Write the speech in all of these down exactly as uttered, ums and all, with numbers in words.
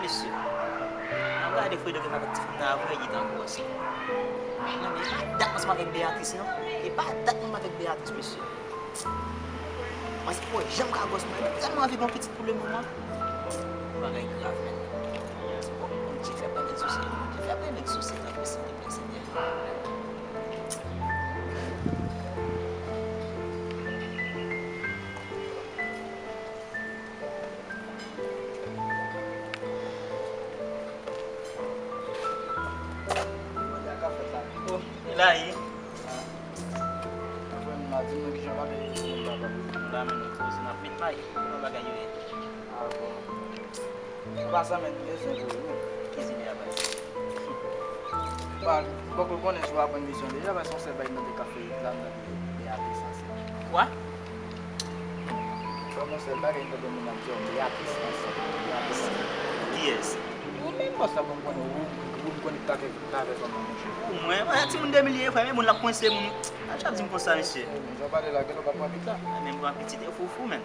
Mesye, m ap gade Frederick avèk ti fanm nan avè, li tankou wè se. Non, men e pa dat m ansanm avèk Beatrice, non. E pa dat m ansanm avèk Beatrice, mesye. Mwen se pou janm ka gòs mwen. Mwen tèlman anvi gon pitit pou le moman. Yon bagay grav, men. Se pou Bondye fè pran nèg sou sèt. Bondye fè pran nèg sou sèt, mesye, Senyè. Oh, e la ye. Frè m, la, di m non kijan bagay yo ye, papa. La, men nou poze n ap met may. Kòman bagay yo ye? Ah, bon. An pasan, men, m bezwen konnen. Ki zide a, baz? Ba, m poko konnen si w aprann misyon deja, paske yon sèl bagay m tande k ap fè hit la, m tande Beatrice ansanm. Kwa? Kòm yon sèl bagay m tande moun ap di, Beatrice ansanm, Beatrice ansanm. Kiyès? Ou menm bòs la, kòm konnen, ou, ou, ou konnen k ap fè hit la avè fanm nan, monchè. Ou mwen, mwen, timoun de mil ye, frè, men moun l ap kwense moun. Al chak di m konsa, mesye. Jan w pale la, genlè w pa pran hit la. A, men m pran pitit, e fou, fou, men.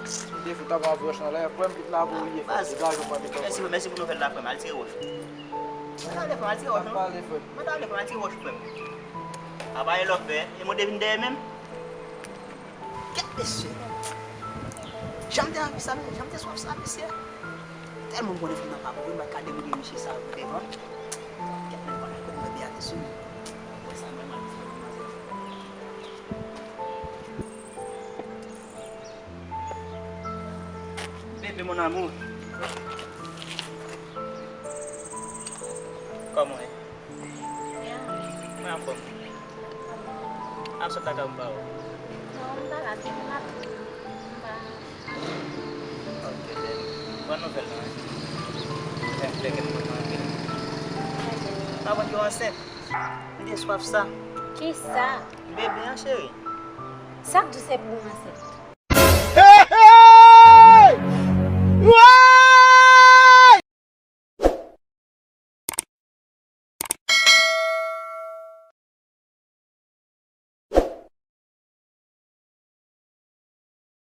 Ou te fout ap anvoye wòch nan lè, frè m, tout la pou ou ye, frè m. Degaje w, frè m. Mèsi, mèsi pou nouvèl la, frè m. Al tire wòch. Mande ale, frè m, al tire wòch, non. Mande ale, frè m, al tire wòch, frè m. Apa e lòt fè, e mwen te vin dèyè menm. Kèt, mesye. Jan m te anvi sa, men, jan m te swaf sa, mesye. Tèlman m konnen fanm nan pa bon, m pa ka demouye mesye sa pou devan. Kèt, men, pa konnen mwen Beatrice, wi. Wè sa, mwen, mwen, mwen, mwen. Bebe, mon amour. Kòman w ye? Mwen anfòm. Al sot lakay ou, m pa wè w. Non, m pa la, se m ap, m pa. Ok, bebe. Pran nouvèl mwen, wi. Fè m plè kè m kontan anpil. M pa konn yo ansent. M te swaf sa. Kisa? Bebe an, cheri. Sa k di w se pou ou ansent?